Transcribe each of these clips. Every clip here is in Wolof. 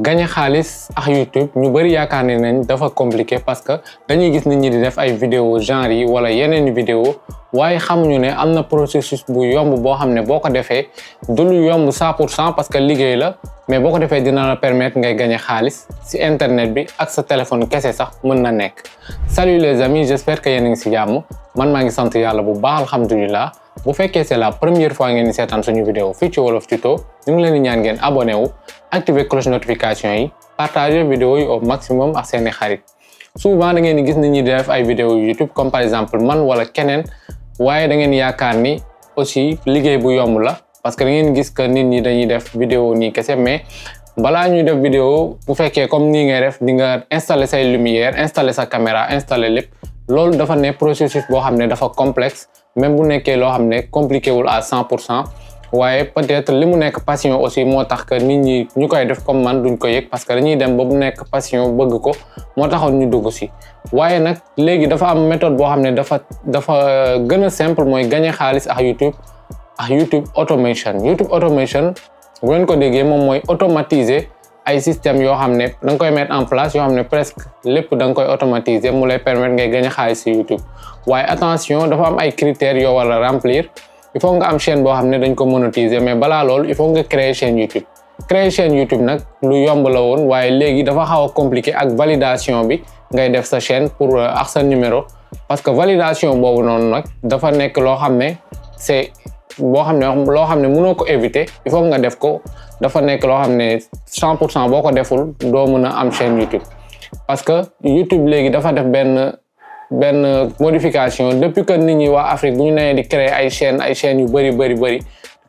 gagner xaalis ak YouTube ñu bari yaakaar ne nañ dafa compliqué parce que dañuy gis nit ñi di def ay vidéo genre yi wala yeneen vidéo waaye xamuñu ne am na processus bu yomb boo xam ne boo ko defee du lu yomb 100% parce que liggéey la mais boo ko defee dina la permettre ngay gagner xaalis ci internet bi ak sa téléphone kese sax mën na nekk. Salut les amis, j'espère que yéen a ngi ci jàmm man maa ngi sant yàlla bu baax alhamdulilah. bu fekkee c'est la première fois ngeen di seetaan suñu vidéo fii ci Wolof Tuto ñu ngi leen di ñaan ngeen abonné wu activer cloche notification yi partager vidéo yi au maximum ak seeni xarit. Souvent da ngeen di gis nit ñi di def ay vidéo YouTube comme par exemple man wala keneen waaye da ngeen yaakaar ni aussi liggéey bu yomb la parce que da ngeen gis que nit ñi dañuy def vidéo nii kese mais balaa ñuy def vidéo bu fekkee comme nii ngay def di nga installer say lumière installer sa caméra installer lépp loolu dafa ne processus boo xam ne dafa complexe. Même bu nekkee loo xam ne compliqué wul à 100% waaye peut-être li mu nekk passion aussi moo tax que nit ñi ñu koy def comme man duñ ko yëg parce que dañuy dem ba mu nekk passion bëgg ko moo taxoon ñu dugg si. waaye nag léegi dafa am méthode boo xam ne dafa gën a simple mooy gagner xaalis ak YouTube automation. YouTube automation bu ngeen ko déggee moom mooy automatiser ay système yoo xam ne da nga koy mettre en place yoo xam ne presque lépp da nga koy automatiser mu lay permettre ngay gagner xaalis ci YouTube. waaye attention dafa am ay critères yoo war a remplir il faut nga am chaîne boo xam ne dañ ko monétiser mais balaa loolu il faut nga créer chaîne YouTube. créer chaîne YouTube nag lu yomb la woon waaye léegi dafa xaw a compliqué ak validation bi ngay def sa chaîne pour ak sa numéro parce que validation boobu noonu nag dafa nekk loo xam ne c'est loo xam ne mënoo ko éviter il faut nga def ko dafa nekk loo xam ne 100% boo ko deful doo mën a am chaîne YouTube parce que YouTube léegi dafa def benn modification depuis que nit ñi waa Afrique bu ñu nee di créer ay chaînes yu bëri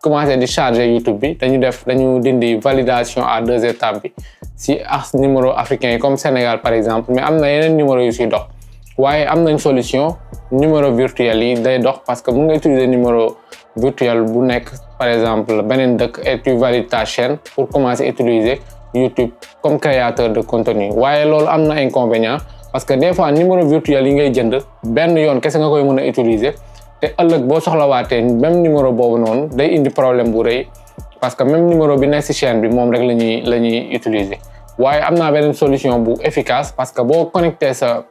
commencé di charger YouTube bi dañu dindi validation à 2 étapes bi si ak numéro africain yi comme Sénégal par exemple mais am na yeneen numéro yu siy dox waaye am nañ solution numéro virtuel yi day dox parce que mun nga utiliser numéro virtuel bu nekk par exemple beneen dëkk et tu valides ta chaîne pour commencer utiliser YouTube comme créateur de contenu waaye loolu am na inconvénient parce que des fois numéro virtuel yi ngay jënd benn yoon kese nga koy mën a utiliser te ëllëg boo soxlawaatee même numéro boobu noonu day indi problème bu rëy parce que même numéro bi nekk ci chaîne bi moom rek la ñuy utiliser waaye am naa beneen solution bu efficace parce que boo connecté sa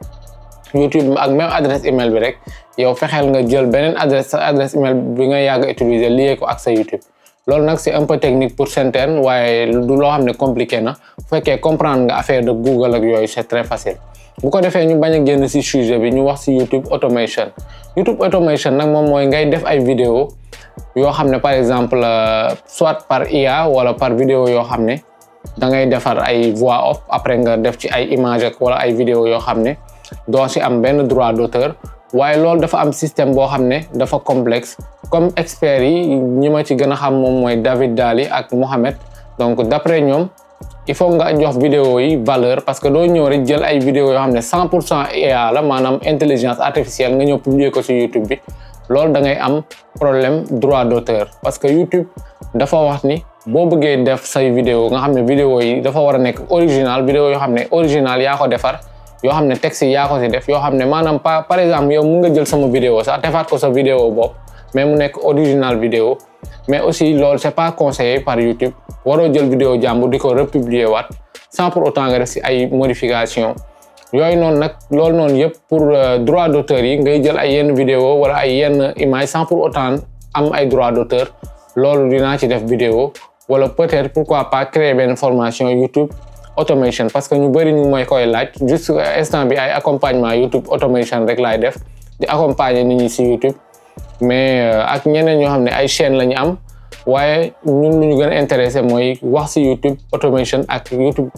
YouTube ak même adresse email bi rek yow fexeel nga jël beneen adresse email bi nga yàgg utiliser lié ko ak sa YouTube loolu nag c'est un peu technique pour certains waaye du loo xam ne compliqué na bu fekkee comprendre nga affaire de Google ak yooyu c'est très facile. bu ko defee ñu bañ a génn ci sujet bi ñu wax ci YouTube automation nag moom mooy ngay def ay vidéo yoo xam ne par exemple soit par IA wala par vidéo yoo xam ne da ngay defar ay voix off après nga def ci ay image ak wala ay vidéo yoo xam ne doo ci am benn droit d'auteur waaye loolu dafa am système boo xam ne dafa complexe comme experts yi ñi ma ci gën a xam moom mooy David Dali ak Mohamed donc d'après ñoom il faut nga jox vidéo yi valeur parce que doo ñëw rek jël ay vidéo yoo xam ne 100% IA la maanaam intelligence artificielle nga ñëw publier ko ci YouTube bi loolu da ngay am problème droit d'auteur parce que YouTube dafa wax ni boo bëggee def say vidéo nga xam ne vidéo yi dafa war a nekk original vidéo yoo xam ne original yaa ko defar yoo xam ne texte yi yaa ko ci def yoo xam ne maanaam par exemple yow mun nga jël sama vidéo sax defaat ko sa vidéo bopp mais mu nekk original vidéo mais aussi loolu c'est pas conseillé par YouTube waroo jël vidéo jàmbur di ko republier waat sans pour autant nga def ci ay modification yooyu noonu nag loolu noonu yëpp pour droit d'auteur yi ngay jël ay yenn vidéo wala ay yenn image sans pour autant am ay droit d'auteur loolu dinaa ci def vidéo wala peut-être pourquoi pas créer benn formation YouTube automation parce que ñu bari ñu mooy koy laaj juste instant bi ay accompagnement YouTube automation rek laay def di accompagner nit ñi ci YouTube mais ak ñeneen ñoo xam ne ay chaîne la ñu am waaye ñun lu ñu gën a intéressé mooy wax ci YouTube automation ak YouTube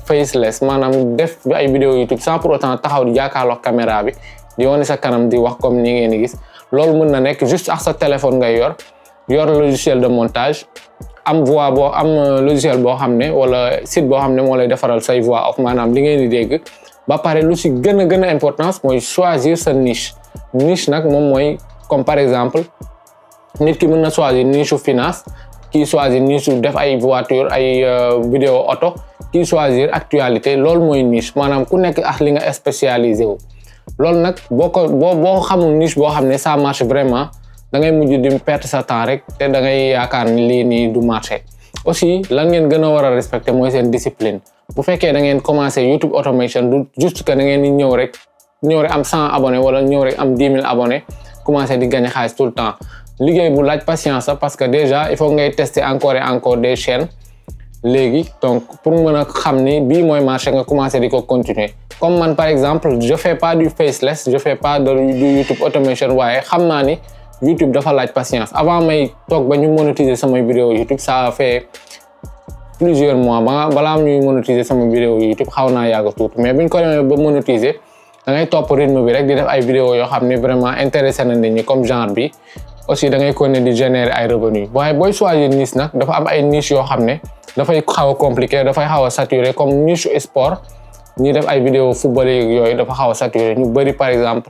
faceless maanaam def ay vidéo YouTube sans pour autant taxaw di jàkkaarloo caméra bi di wane sa kanam di wax comme ni ngeen di gis loolu mën na nekk juste ak sa téléphone ngay yor logiciel de montage am voix boo am logiciel boo xam ne wala site boo xam ne moo lay defaral say voix off maanaam li ngeen di dégg ba pare lu ci gën a importance mooy choisir sa niche nag moom mooy comme par exemple nit ki mën na choisir niche finance kii choisir niche def ay voiture ay vidéo auto kii choisir actualité loolu mooy niche maanaam ku nekk ak li nga spécialisé wu loolu nag boo xamul niche boo xam ne ça marche vraiment da ngay mujj di perdre sa temps rek te da ngay yaakaar ni lii nii du marché aussi lan ngeen gën a war a respecter mooy seen discipline bu fekkee da ngeen commencer YouTube automation du juste que da ngeen di ñëw rek am 100 abonnés wala ñëw rek am 10 000 abonnés commencer di gagner xaalis tout le temps liggéey bu laaj patience parce que déjà il faut ngay tester encore et encore des chaînes léegi donc pour mën a xam ni bii mooy marché nga commencer di ko continuer comme man par exemple je fais pas du faceless je fais pas du YouTube automation waaye xam naa ni YouTube dafa laaj patience avant may toog ba ñu monétiser samay vidéo YouTube ça fait plusieurs mois balaa ñuy monétiser sama vidéo YouTube xaw naa yàgg tuuti mais buñ ko demee ba monétiser da ngay topp rythme bi rek di def ay vidéo yoo xam ne vraiment intéressé na nit ñi comme genre bi aussi da ngay continuer di générer ay revenus waaye booy choisir niche nag dafa am ay niche yoo xam ne dafay xaw a compliqué dafay xaw a saturé comme niche sport ñi def ay vidéo football yooyu dafa xaw a saturé ñu bëri par exemple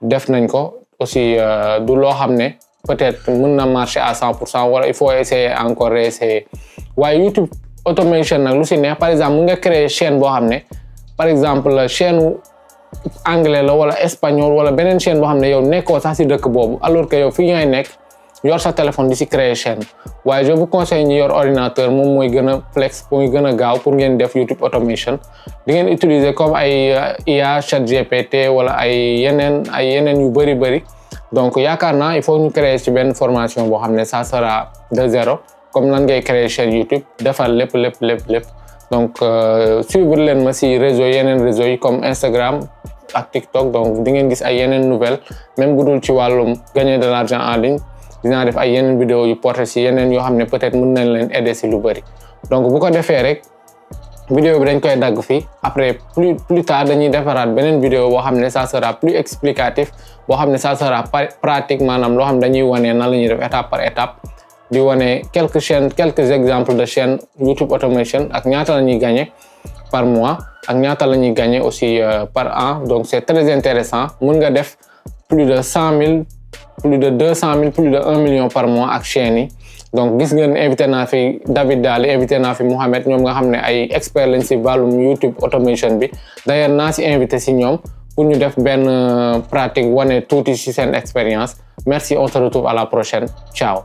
def nañ ko aussi du loo xam ne peut-être mën na marcher à 100% wala il faut essayer encore réessayer waaye YouTube automation nag lu si neex par exemple mën nga créer chaîne boo xam ne par exemple chaîne anglais la wala espagnol wala beneen chaîne boo xam ne yow nekkoo sax si dëkk boobu alors que yow fi ngay nekk yor sa téléphone di si créer chaîne waaye je vous conseille ñi yor ordinateur moom mooy gën a flex mooy gën a gaaw pour ngeen def YouTube automation di ngeen utiliser comme ay IA ChatGPT wala ay yeneen yu bëri donc yaakaar naa il faut ñu créer ci benn formation boo xam ne ça sera de zéro comme lan ngay créer chaîne YouTube defal lépp donc suivre leen ma si yeneen réseau yi comme Instagram ak TikTok donc di ngeen gis ay yeneen nouvelles même bu dul ci wàllum gagner de l'argent en ligne dinaa def ay yeneen vidéo yu porté si yeneen yoo xam ne peut-être mën nañ leen aider si lu bëri donc bu ko defee rek vidéo bi dañ koy dagg fii après plus tard dañuy defaraat beneen vidéo boo xam ne ça sera plus explicatif boo xam ne ça sera pratique maanaam loo xam ne dañuy wane nan la ñuy def étape par étape di wane quelques exemples de chaînes YouTube automation ak ñaata la ñuy gagner par mois ak ñaata la ñuy gagner aussi par an donc c'est très intéressant mën nga def plus de 100 000 plus de 200 000 plus de 1 million par mois ak chaîne yi donc gis ngeen invité naa fi David Daly invité naa fi Mohamed ñoom nga xam ne ay experts lañ si wàllum YouTube automation bi d'ailleurs naa si invité si ñoom pour ñu def benn pratique wane tuuti si seen expérience merci on se retrouve à la prochaine ciao